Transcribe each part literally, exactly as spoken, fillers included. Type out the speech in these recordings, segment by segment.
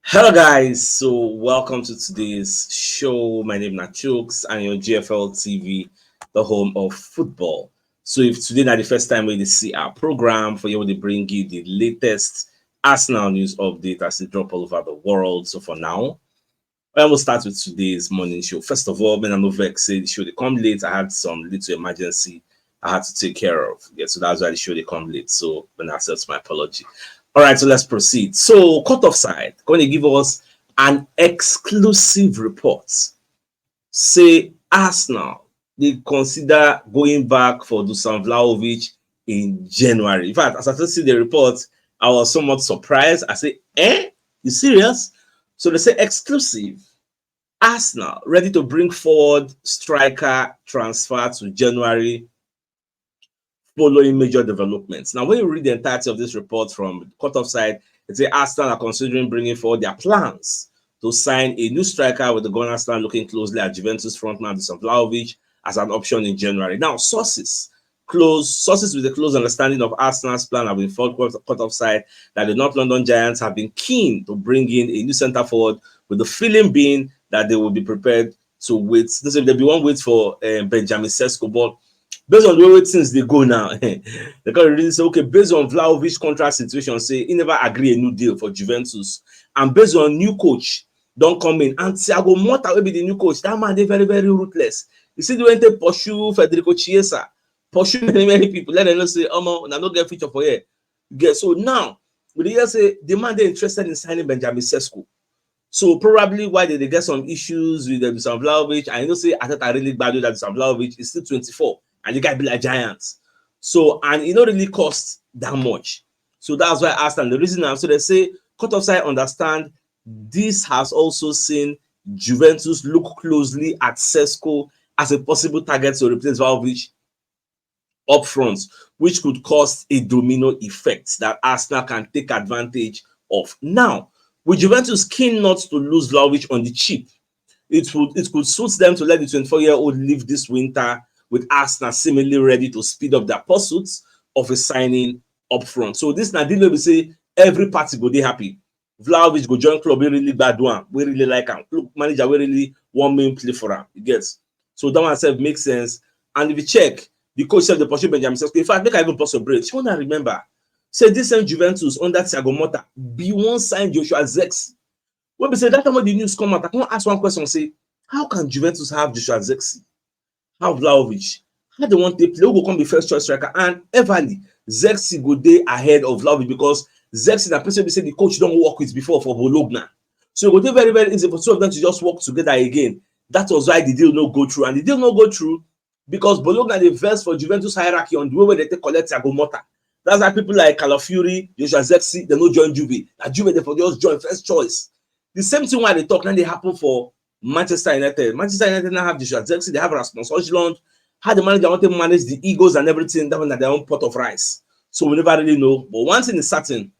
Hello, guys. So, welcome to today's show. My name is Nachooks and your G F L T V, the home of football. So, if today not the first time we see our program, for you, we bring you the latest Arsenal news update as it drop all over the world. So, for now, I will start with today's morning show. First of all, man, I'm not vex. Say the show they come late. I had some little emergency I had to take care of. Yeah, so that's why the show they come late. So, when I accept my apology. All right, so let's proceed. So, cut offside going to give us an exclusive report. Say Arsenal they consider going back for Dusan Vlahovic in January. In fact, as I see the report, I was somewhat surprised. I say, eh, you serious? So they say exclusive. Arsenal ready to bring forward striker transfer to January following major developments. Now, when you read the entirety of this report from cut offside, it says Arsenal are considering bringing forward their plans to sign a new striker, with the Gunners now looking closely at Juventus frontman Dusan Vlahovic as an option in January. Now, sources close sources with a close understanding of Arsenal's plan have informed cut offside that the North London Giants have been keen to bring in a new centre forward, with the feeling being that they will be prepared to wait. This they be one wait for um, Benjamin Sesko, but based on the way things they go now, they can really say, okay, based on Vlahovic contract situation, say he never agree a new deal for Juventus, and based on new coach don't come in, and Thiago Motta will be the new coach. That man they very very ruthless. You see the way they pursue Federico Chiesa, pursue many many people. Let them know say, oh, I don't get future for here. Get so now we dey hear say the man they interested in signing Benjamin Sesko. So probably why did they get some issues with the Dusan Vlahovic? I know say Arteta really bad with that Dusan Vlahovic is still twenty-four and the guy be like giants. So and it not really cost that much. So that's why I asked them the reason. So they say cut offside understand this has also seen Juventus look closely at Sesko as a possible target to replace Vlahovic up front, which could cause a domino effect that Arsenal can take advantage of. Now, with Juventus keen not to lose Vlahovic on the cheap, it would it could suit them to let the twenty-four-year-old leave this winter, with Arsenal seemingly ready to speed up their pursuits of a signing up front. So this na deal wey be say every party go dey happy. Vlahovic go join club wey really gbadu am, wey really like am. Look, manager wey really wan make play for am. You get? So that one sef make sense. And if you check, the coach sef dey pursue Benjamin Sesko. In fact, make I even pause a break. Shey una remember say this same Juventus under Thiago Motta be wan sign Joshua Zirkzee. Wey be say that time when the news come out, I come ask one question say, how can Juventus have Joshua Zirkzee? How Vlahovic? How they want to play? Who go come be first choice striker? And everly, Zirkzee go dey ahead of Vlahovic because Zirkzee na person be say the coach don't work with before for Bologna. So it go dey very very easy for two of them to just work together again. That was why the deal no go through, and the deal no go through because Bologna dey vex for Juventus hierarchy on the way wey they take collect Thiago Motta. That's why people like Calafiori, Joshua Zirkzee, they no join Juve. Na Juve they for just join first choice. The same thing wey I dey talk now dey happen for Manchester United. Manchester United now have Joshua Zirkzee, they have Rasmus Hojlund. How the manager want to manage the egos and everything, that one na their own pot of rice. So we never really know. But one thing is certain,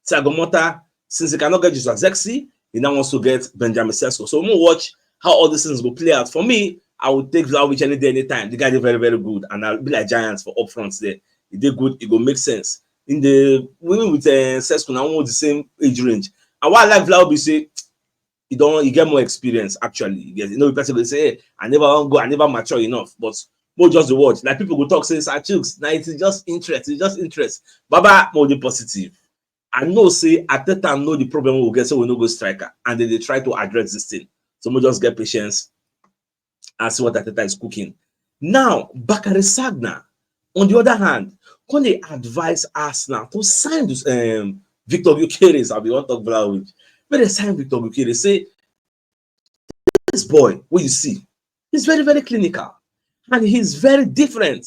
Thiago Motta, since he cannot get Joshua Zirkzee, he now wants to get Benjamin Sesko. So we'll watch how all these things go play out. For me, I would take Vlahovic any day, anytime. The guy is very, very good, and I'll be like giants for up front there. He did good, it go make sense. In the women with uh, Sesko, now the same age range. And what I like Vlahovic say, he don't he get more experience actually. You get, you know, the person will say, hey, I never want go, I never mature enough. But more just the word. Like people go talk, say, Sir Chooks, now it's just interest, it's just interest. Baba, more the positive. I know say Arteta know the problem we get, so we no go striker, and then they try to address this thing. So we just get patience and see what Arteta is cooking. Now, Bakary Sagna, on the other hand, can they advise Arsenal to sign this um, Victor Gyökeres? I'll be on talk Vlahovic. When they sign Victor Gyökeres, say this boy, what you see, he's very very clinical, and he's very different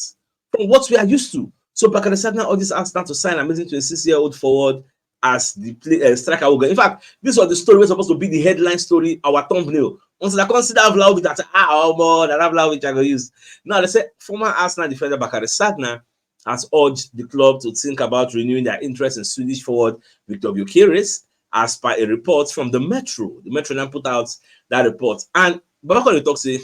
from what we are used to. So Bakary Sagna urges Arsenal to sign amazing twenty-six-year-old forward as the play, uh, striker will go. In fact, this was the story was supposed to be the headline story, our thumbnail. Until I consider Vlahovic that ah, oh boy, that Vlahovic I go use. Now they say former Arsenal defender Bakary Sagna has urged the club to think about renewing their interest in Swedish forward Victor Gyökeres, as per a report from the Metro. The Metro now put out that report. And Babakon talks say,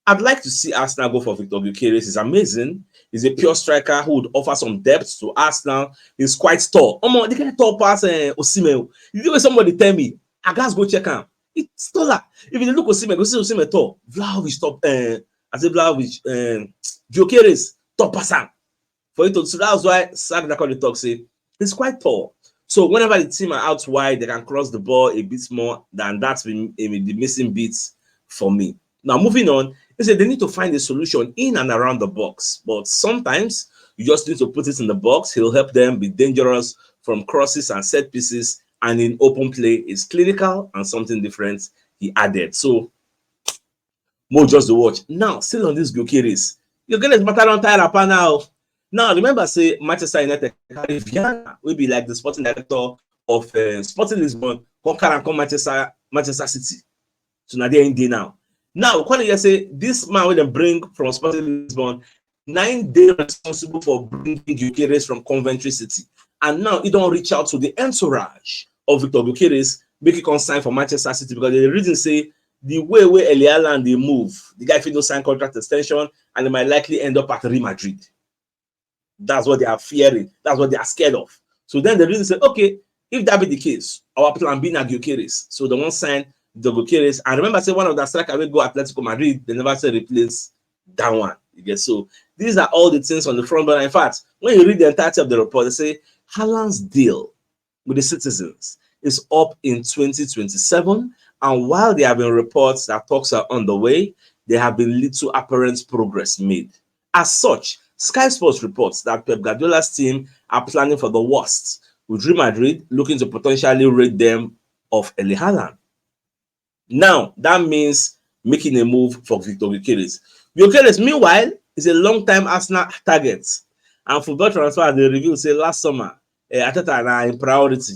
I'd like to see Arsenal go for Victor Gyökeres. He's amazing. He's a pure striker who would offer some depth to Arsenal. He's quite tall. Oh, the guy tall pass uh, Osimhen. You know somebody tell me I gats go check am. It's taller. If you look Osimhen, go see Osimhen tall. Vlahovic top. Uh, I say Vlahovic. Um, Gyökeres top pass am. For you to, so that's why Sagna call the talk say he's quite tall. So whenever the team are out wide, they can cross the ball a bit more than that. Be the missing beats for me. Now moving on, he said they need to find a solution in and around the box. But sometimes you just need to put it in the box. He'll help them be dangerous from crosses and set pieces. And in open play, is clinical and something different. He added. So more just to watch. Now, still on this Gyökeres. Gyökeres matter don tire apart now. Now, remember say Manchester United carry Viana, will be like the sporting director of uh, Sporting Lisbon, come carry come Manchester Manchester City. So now they're in there now. Now, according to say this man will then bring from Sporting Lisbon, nine day responsible for bringing Gyökeres from Coventry City. And now he don't reach out to the entourage of Victor Gyökeres, make it come sign for Manchester City because the reason say the way where Eli Allan they move, the guy fit no sign contract extension and they might likely end up at Real Madrid. That's what they are fearing. That's what they are scared of. So then the reason say, okay, if that be the case, our plan B na Gyökeres. So they won't sign the Gyökeres. And remember, say one of the striker will go Atletico Madrid. They never say replace that one. You get so these are all the things on the front burner. In fact, when you read the entirety of the report, they say Haaland's deal with the citizens is up in twenty twenty-seven, and while there have been reports that talks are on the way, there have been little apparent progress made. As such, Sky Sports reports that Pep Guardiola's team are planning for the worst, with Real Madrid looking to potentially raid them of Eli Haaland. Now, that means making a move for Victor Gyökeres. Gyökeres, meanwhile, is a long-time Arsenal target, and football transfer they reveal say last summer, uh, Arteta na in priority,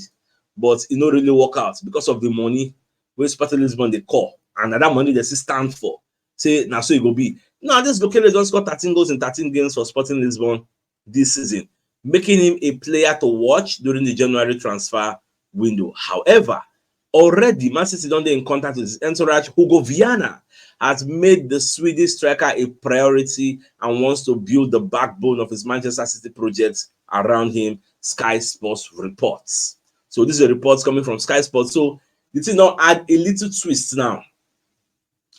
but it no really work out because of the money wey Sporting Lisbon they call, and that money they still stand for. Say now so it go be. Now this Gyökeres just score thirteen goals in thirteen games for Sporting Lisbon this season, making him a player to watch during the January transfer window. However, already Man City don't dey in contact with his entourage. Hugo Viana has made the Swedish striker a priority and wants to build the backbone of his Manchester City project around him, Sky Sports reports. So this is a report coming from Sky Sports. So the thing now add a little twist now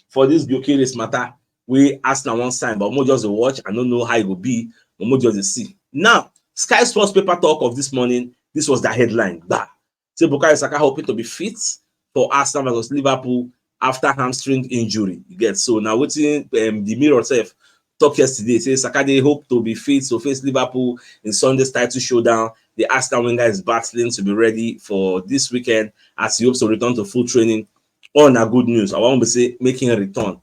for this Gyökeres matter. We ask now one sign, but more just watch. I don't know how it will be, but more just see. Now, Sky Sports paper talk of this morning, this was the headline. Bah. Say Bukayo Saka hoping to be fit for Arsenal versus Liverpool after hamstring injury. You get so now waiting um, the mirror self talk yesterday. Say Saka they hope to be fit to face Liverpool in Sunday's title showdown. The Arsenal winger is battling to be ready for this weekend as he hopes to return to full training. All na good news. I want to say making a return.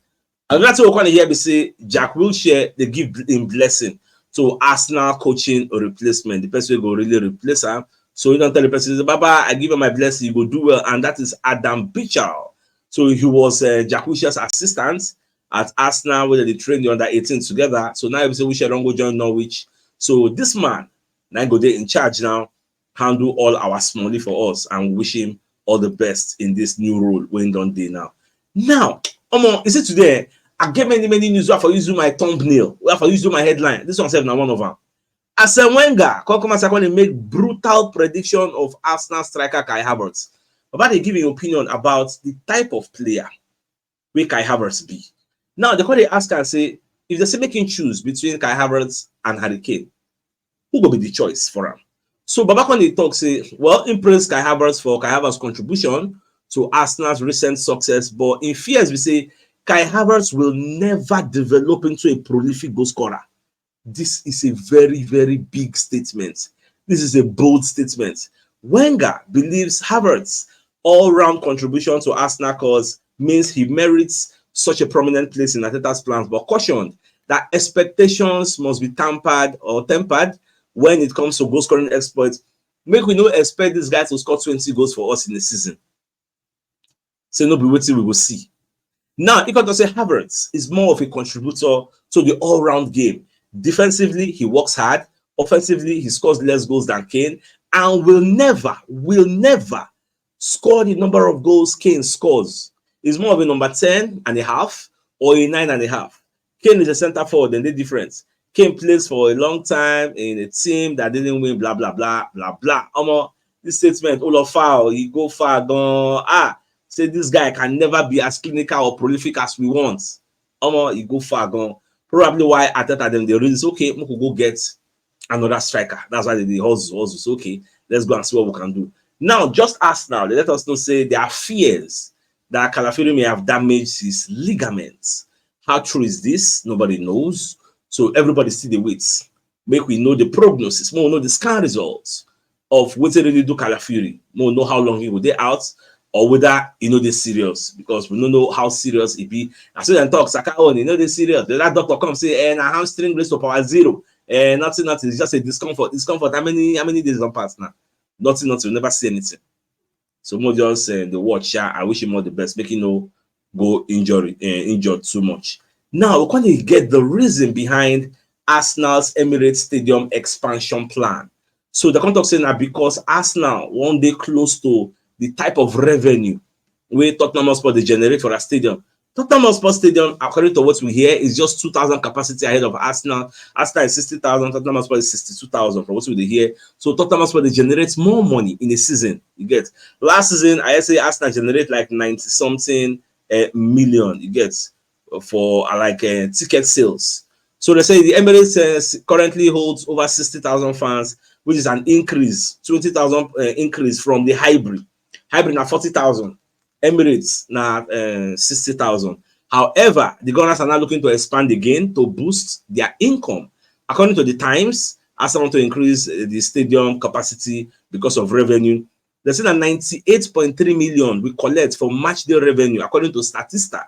Another thing we want to hear be say Jack Wilshere they give him blessing to Arsenal coaching or replacement. The person will go really replace him. So you don't tell the person, Baba, I give him my blessing, you go do well, and that is Adam Bichal. So he was uh, Jack Wilshere's assistant at Arsenal where they trained the under eighteen together. So now you say Wilshere don't go join Norwich. So this man now go there in charge now, handle all our smallie for us, and wish him all the best in this new role when done day now. Now, Omo, is it today? I get many many news. Where for use my thumbnail? Where for use my headline? This one said now one of them. Arsene Wenger come come as I make brutal prediction of Arsenal striker Kai Havertz. But they give an opinion about the type of player where Kai Havertz be. Now they call the ask and say if they say making choose between Kai Havertz and Harry Kane, who go be the choice for him? So Baba Conde talk say, well, impress Kai Havertz for Kai Havertz contribution to Arsenal's recent success, but in fears we say Kai Havertz will never develop into a prolific goal scorer. This is a very, very big statement. This is a bold statement. Wenger believes Havertz' all-round contribution to Arsenal cause means he merits such a prominent place in Arteta's plans, but cautioned that expectations must be tampered or tempered when it comes to goal-scoring exploits. Make we no expect this guy to score twenty goals for us in the season. Say no be wetin we go see. Now, he got to say Havertz is more of a contributor to the all-round game. Defensively, he works hard. Offensively, he scores less goals than Kane and will never, will never score the number of goals Kane scores. He's more of a number ten and a half or a nine and a half. Kane is a center forward, and they different. Kane plays for a long time in a team that didn't win, blah, blah, blah, blah, blah. Omo, this statement, Olofao, he go far gone. Ah, say this guy can never be as clinical or prolific as we want. Omo, he go far gone. Probably why Arteta dem dey reason say, okay, we could go get another striker. That's why they dey hustle, hustle. So, okay, let's go and see what we can do. Now, just ask now. They let us know say there are fears that Calafiori may have damaged his ligaments. How true is this? Nobody knows. So everybody still dey wait. Make we know the prognosis, make we know the scan results of wetin really do Calafiori. Make we know how long he go dey out, or whether e no dey serious, because we no know how serious e be. As dem talk, Saka own, e no dey serious. The other doctor come say, eh, na hamstring, raise to power zero. Eh, nothing, nothing. It's just a discomfort. Discomfort. How many, how many days don pass now? Nothing, nothing. We never see anything. So make we just, uh, dey watch. Yeah, I wish him all the best. Make him no go injury, uh, injured too much. Now we come dey get the reason behind Arsenal's Emirates Stadium expansion plan. So they come talk say na because Arsenal wan dey close to the type of revenue wey Tottenham Hotspur dey generate for their stadium. Tottenham Hotspur Stadium, according to what we hear, is just two thousand capacity ahead of Arsenal. Arsenal is sixty thousand, Tottenham Hotspur is sixty-two thousand from what we dey hear. So Tottenham Hotspur dey generate more money in a season. You get? Last season, I say Arsenal generate like ninety something, uh, million. You get? For, uh, like, uh, ticket sales. So they say the Emirates, uh, s-, currently holds over sixty thousand fans, which is an increase, twenty thousand, uh, increase from the Highbury. Highbury na forty thousand, Emirates na, uh, sixty thousand. However, the Gunners are now looking to expand again to boost their income. According to the Times, Arsenal want to increase, uh, the stadium capacity because of revenue. They say that ninety-eight point three million we collect for match day revenue, according to Statista,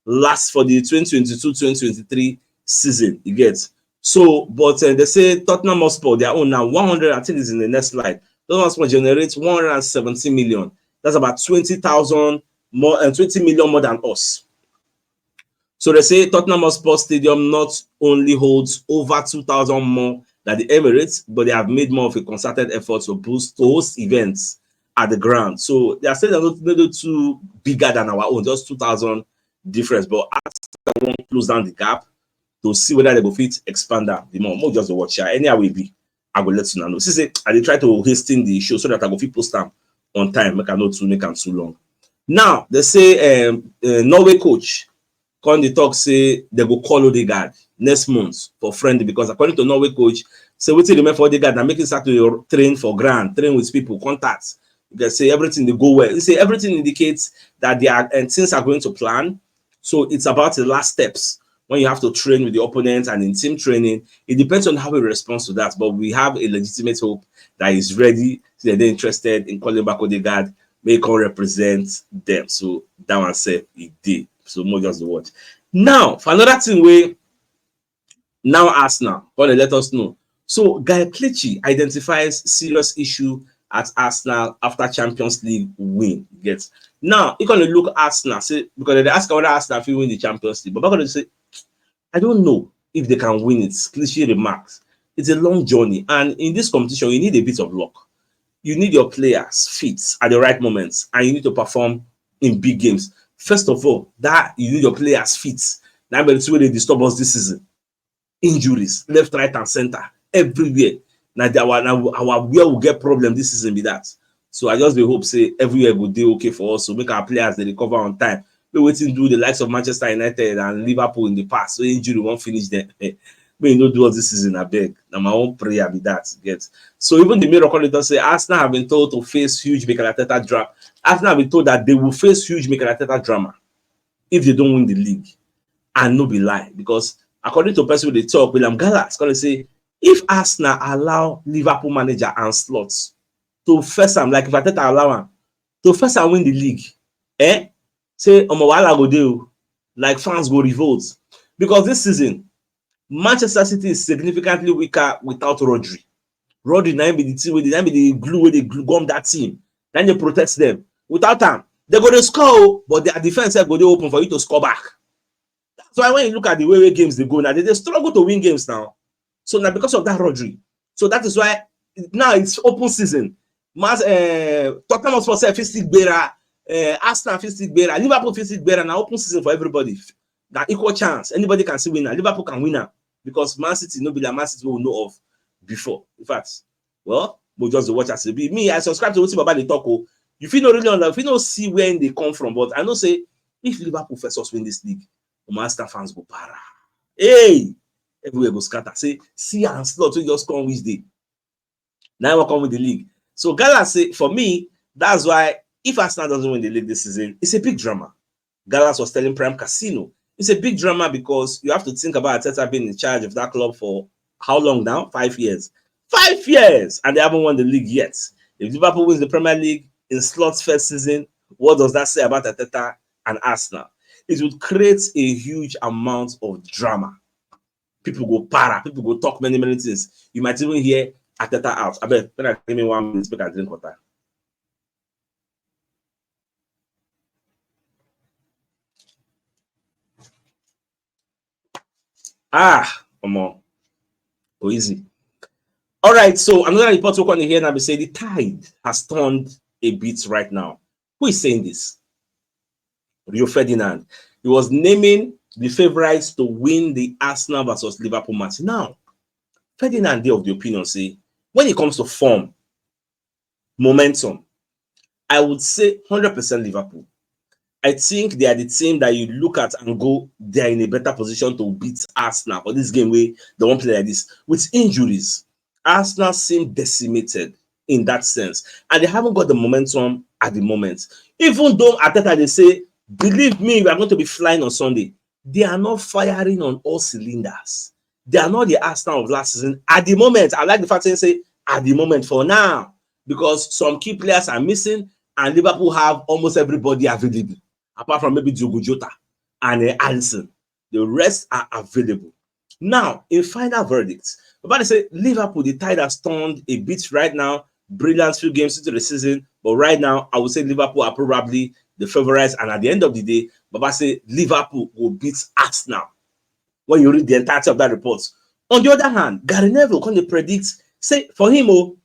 last for the twenty twenty-two twenty twenty-three season. You get? So, but, uh, they say Tottenham Hotspur, their own now, one hundred, I think is in the next slide. Tottenham Hotspur generates one hundred seventy million. That's about twenty thousand more, and twenty million more than us. So they say Tottenham Hotspur Stadium not only holds over two thousand more than the Emirates, but they have made more of a concerted effort to boost, to host events at the ground. So they are saying they're not, not too bigger than our own, just two thousand difference. But Arsenal wan close down the gap to see whether they go fit expand that the more. More just watch. Yeah, anyhow we be, I go let you know. See say I dey try to hasten the show so that I go fit post am on time, make I no too make am too long. Now they say, um, uh, Norway coach come dey talk say they go call Odegaard next month for friendly, because according to Norway coach, say wetin remain for Odegaard na make him start to train for ground, train with people, contacts. They say everything dey go well. He say everything indicates that they are, and things are going to plan. So it's about the last steps when you have to train with the opponent and in team training. It depends on how he responds to that, but we have a legitimate hope that he's ready. So they're interested in calling back Odegaard, may come represent them. So that one said he did. So more just the watch. Now, for another thing, we now Arsenal gonna let us know. So Guy Clichy identifies serious issue at Arsenal after Champions League win. Get? Now, you gonna look Arsenal, say, because they ask whether Arsenal fit win the Champions League, but Baba say, I don't know if they can win it. Clichy remarks. It's a long journey, and in this competition, you need a bit of luck. You need your players fit at the right moments, and you need to perform in big games. First of all, that you need your players fit. That very thing wey dey disturb us this season. Injuries, left, right, and center, everywhere. Na the, our, na our where we get problem this season be that. So I just dey hope say everywhere go dey okay for us. So make our players dey recover on time. Make wetin do the likes of Manchester United and Liverpool in the past. So injury won't finish them. May you no do us this season, I beg. Now my own prayer be that. Get? So even the Mirror Chronicle say Arsenal have been told to face huge Mikel Arteta drama. Arsenal have been told that they will face huge Mikel Arteta drama if they don't win the league. And no be lie, because according to person wey dey talk, William Gallas come say if Arsenal allow Liverpool manager and slots to first am, like if Arteta allow am to first am win the league, eh? Say omo wahala go dey o, like fans go revolt, because this season Manchester City is significantly weaker without Rodri. Rodri na him be the thing wey dey, na him be the glue wey dey glue gum that team. Na him dey protect them. Without am, they go dey score o, but their defense sef go dey open for you to score back. That's why when you look at the way wey games dey go now, they dey struggle to win games now. So na because of that Rodri. So that is why now it's open season. Mas, uh, Tottenham Hotspur sef fit still gbera, uh, Arsenal fit still gbera, Liverpool fit still gbera. Na open season for everybody. Na equal chance. Anybody can still win am. Liverpool can win am because Man City no be like Man City wey we know of before. In fact, well, Mo just dey watch as e be. Me, I subscribe to wetin Baba dey talk o. You fit no really understand, you fit no see where im dey come from, but I know say if Liverpool first us win this league, Manchester fans go para. Hey, everywhere go scatter. Say, see am, slot wey just come which day. Now I come with the league. So Gala say, for me, that's why if Arsenal doesn't win the league this season, it's a big drama. Gallas was telling Prime Casino, it's a big drama because you have to think about Arteta being in charge of that club for how long now? Five years. Five years, and they haven't won the league yet. If Liverpool wins the Premier League in Slot's first season, what does that say about Arteta and Arsenal? It would create a huge amount of drama. People go para, people go talk many, many things. You might even hear Arteta out. I bet, when I give me one minute, make I drink water. Ah, omo, go easy. All right, so another report we come here now, we say the tide has turned a bit right now. Who is saying this? Rio Ferdinand. He was naming the favourites to win the Arsenal versus Liverpool match. Now, Ferdinand dey of the opinion say when it comes to form, momentum, I would say hundred percent Liverpool. I think they are the team that you look at and go, they are in a better position to beat Arsenal for this game wey they wan play like this. With injuries, Arsenal seem decimated in that sense, and they haven't got the momentum at the moment. Even though Arteta dey say, believe me, we are going to be flying on Sunday, they are not firing on all cylinders. They are not the Arsenal of last season at the moment. I like the fact say, say at the moment for now, because some key players are missing and Liverpool have almost everybody available, apart from maybe Diogo Jota and uh, Alisson. The rest are available. Now, in final verdict, Baba dey say Liverpool, the tide has turned a bit right now. Brilliant few games into the season, but right now, I would say Liverpool are probably the favourites. And at the end of the day, Baba say Liverpool will beat Arsenal. When you read the entirety of that report, on the other hand, Gary Neville come dey predict say for him, oh,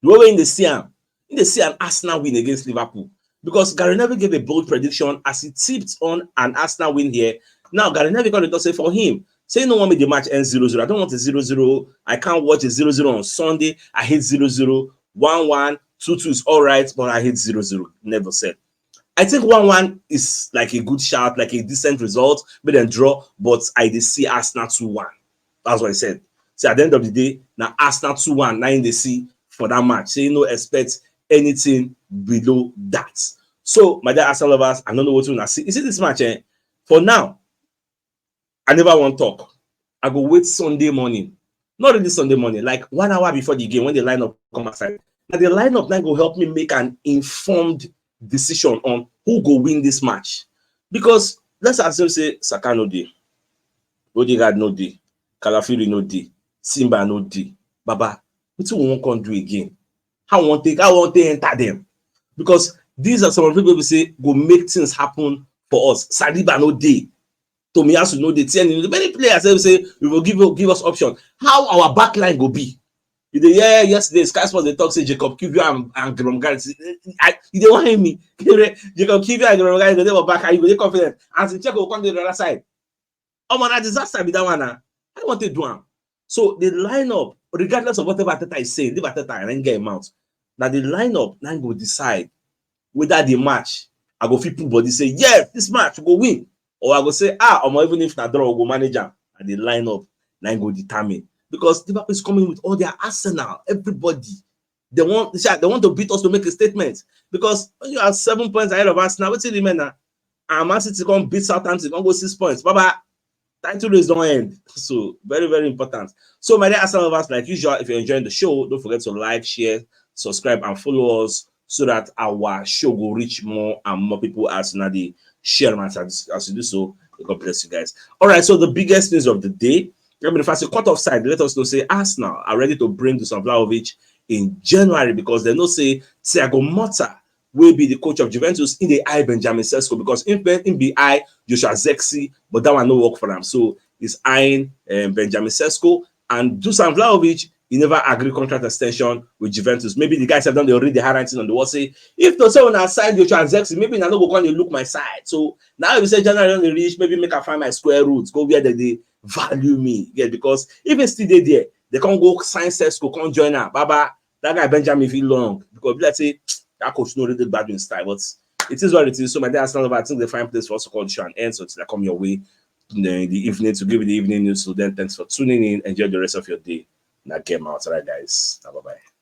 the way im dey see am, im dey see an Arsenal win against Liverpool, because Gary Neville gave a bold prediction as he tipped on an Arsenal win here. Now Gary Neville come dey talk say for him, say he no wan make the match end zero zero. I don't want a zero zero. I can't watch a zero zero on Sunday. I hate zero zero. One one, two two is all right, but I hate zero zero. Neville said. I think one one is like a good shout, like a decent result, but then draw, but I dey see Arsenal two one. That's what he said. So at the end of the day, na Arsenal two one na im dey see for that match. Say you no expect anything below that. So, my dear Arsenal lovers, I no know wetin una see. You see this match, eh? For now, I never wan talk. I go wait Sunday morning. Not really Sunday morning, like one hour before the game when the lineup come outside. Na the lineup na go help me make an informed decision on who go win this match. Because let's assume say Saka no dey, Odegaard no dey, Calafiori no dey, Timber no dey. Baba, wetin we wan come do again? How we wan take, how we wan take enter them? Because these are some of the people we say go make things happen for us. Saliba no dey, Tomiyasu no dey, Tierney no dey. Many players say, say we go give, give us option. How our back line go be? You dey hear yesterday, Sky Sports dey talk say Jacob Kiwior and, and Gabriel Magalhaes. I, you dey whine me. Jacob Kiwior and Gabriel Magalhaes go dey for back, and you go dey confident. And Zinchenko go come dey the other side. Omo, na disaster be that one na. I want to do am. So the lineup, regardless of whatever Arteta is saying, leave Arteta and then get him out. Now the lineup now go decide whether the match I go fit put body say yes, this match we go win, or I go say ah, omo, even if na draw, we go manage am. And the lineup now go determine, because Liverpool is coming with all their arsenal, everybody. They want, they want to beat us to make a statement, because when you are seven points ahead of Arsenal, wetin remain na? And Man City come beat Southampton, come go six points. Baba, title race don end. So very, very important. So my dear Arsenal lovers, like usual, if you're enjoying the show, don't forget to like, share, subscribe, and follow us so that our show go reach more and more people as una dey share am as, as you do so. May God bless you guys. All right, so the biggest news of the day, I mean, if I say cut off side, let us know say Arsenal are ready to bring Dusan Vlahovic in January, because they know say Thiago Motta will be the coach of Juventus, im dey eye Benjamin Sesko, because im, im be eye Joshua Zirkzee, but that one no work for am. So he's eyeing um, Benjamin Sesko, and Dusan Vlahovic, he never agree contract extension with Juventus. Maybe the guys have done the already the handwriting on the wall. Say if to say una sign Joshua Zirkzee, maybe una no go come dey look my side. So now if you say January don dey reach, maybe make I find my square roots, go where they dey value me. Yeah, because if he still dey there, they come go sign Sesko, come join am. Baba, That guy Benjamin feel long because let's say that coach no really bad in style, but it is what it is. So my dear Arsenal, I think the fine place for us to call the show and end. So till I come your way in the, the evening to give you the evening news. So then thanks for tuning in. Enjoy the rest of your day. Now game out, all right, guys. Bye bye.